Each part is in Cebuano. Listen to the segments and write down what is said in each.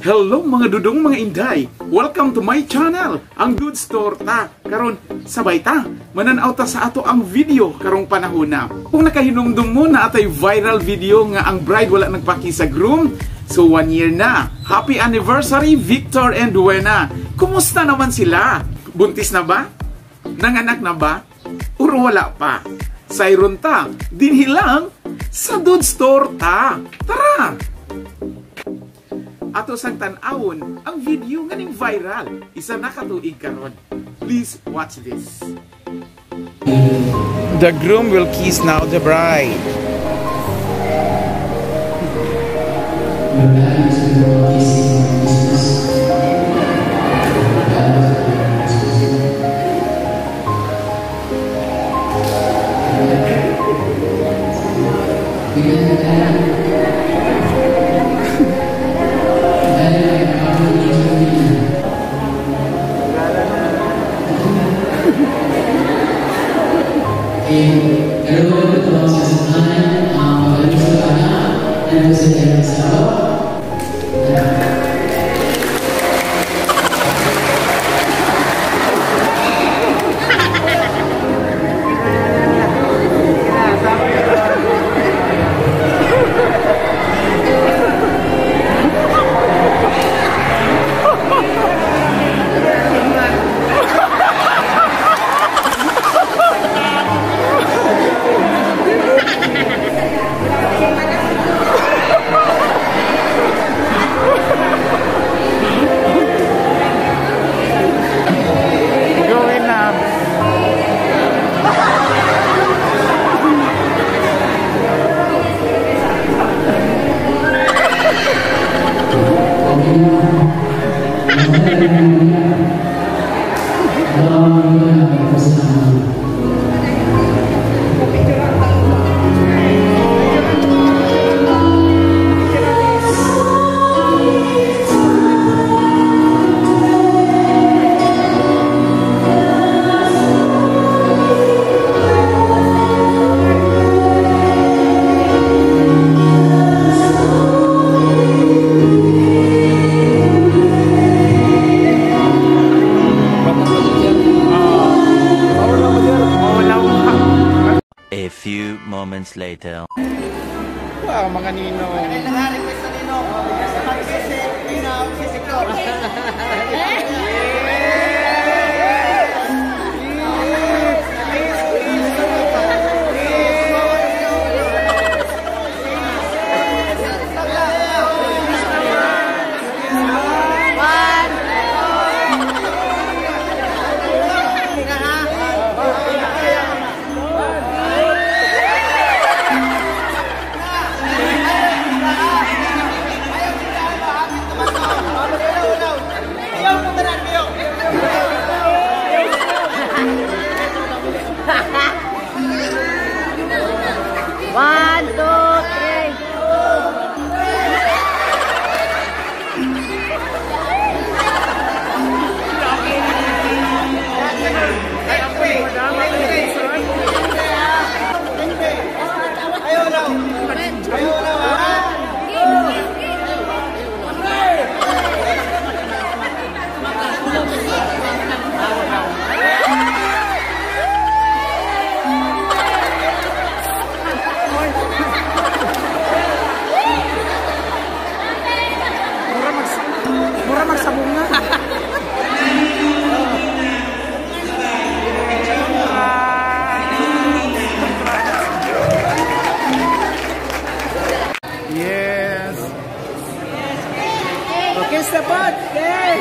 Hello mga dudong, mga inday! Welcome to my channel, ang Dudes Torta. Karon sabay ta, mananaw ta sa ato ang video karong panahon na. Kung nakahinumdum mo na atay viral video nga ang bride wala nagpaki sa groom, so 1 year na. Happy anniversary, Victor and Wena! Kumusta naman sila? Buntis na ba? Nanganak na ba? Uro wala pa? Sayron ta, dinhi lang sa Dudes Torta. Tara! Ato sang tan-awon ang video nga ning viral. Isa na ka tuig karon. Please watch this. The groom will kiss now the bride. Your parents will kiss Jesus. Going na. A few moments later. Wow, mga ninong. Nag-request na ninong. Mag-kiss si Flor. One, two, three. Ayaw lang. Ayaw lang, ha? Mura magsabunga. Yes. Kiss the butt. Hey!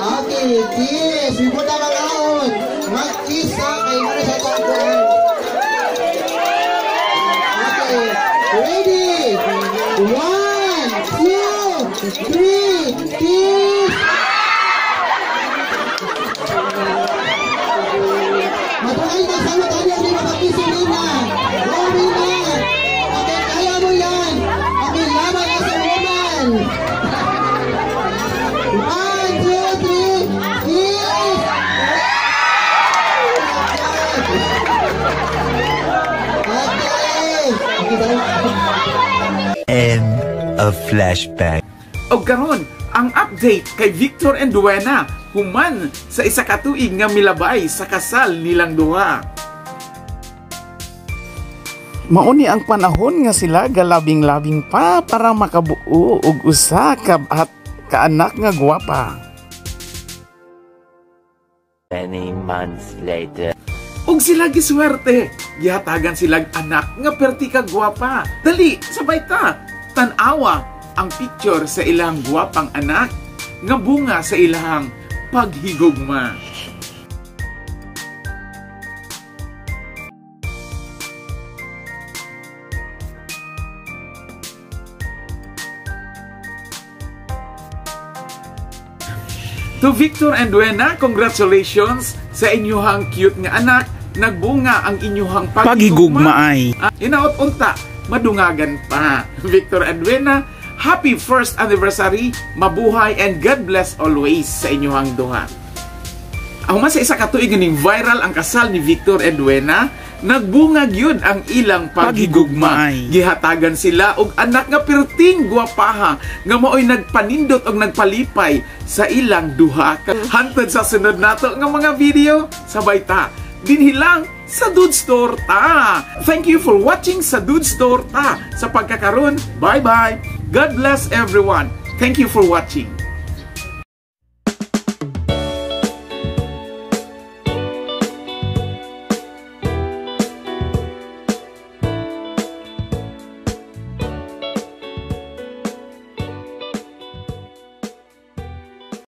Okay, kiss. Before ta magaon, mag-kiss ha, kay ano sa tangkuan. Okay, ready? One, two, three, kiss! Matungay na sa tayo, hindi makakiss si Rina. Go, Rina! Okay, kaya mo yan. Okay, laban as a woman. A flashback. Og karon, ang update kay Victor and Wena human sa isa ka tuig nga milabay sa kasal nilang duha. Mauni ang panahon nga sila galabing-labing pa para makabuo og usa ka at kaanak nga gwapa. Many months later. Og sila giswerte, gihatagan silag anak nga perti ka gwapa. Dali, sabay ta. Tan-awa ang picture sa ilang gwapang anak nga bunga sa ilang paghigugma. To Victor and Wena, congratulations sa inyuhang cute nga anak. Nagbunga ang inyuhang paghigugma. Inaot unta, madungagan pa. Victor and Wena, happy first anniversary, mabuhay and God bless always sa inyuhang duha. Ang sa isa ka tuig ning viral ang kasal ni Victor and Wena, nagbunga gyud ang ilang paghigugma. Gihatagan sila og anak nga perting gwapaha nga maoy nagpanindot og nagpalipay sa ilang duha. Hantod sa sunod nato nga mga video, sabay ta dinhi lang sa Dudes Torta. Thank you for watching sa Dudes Torta. Sa pagkakaroon, bye-bye. God bless everyone. Thank you for watching.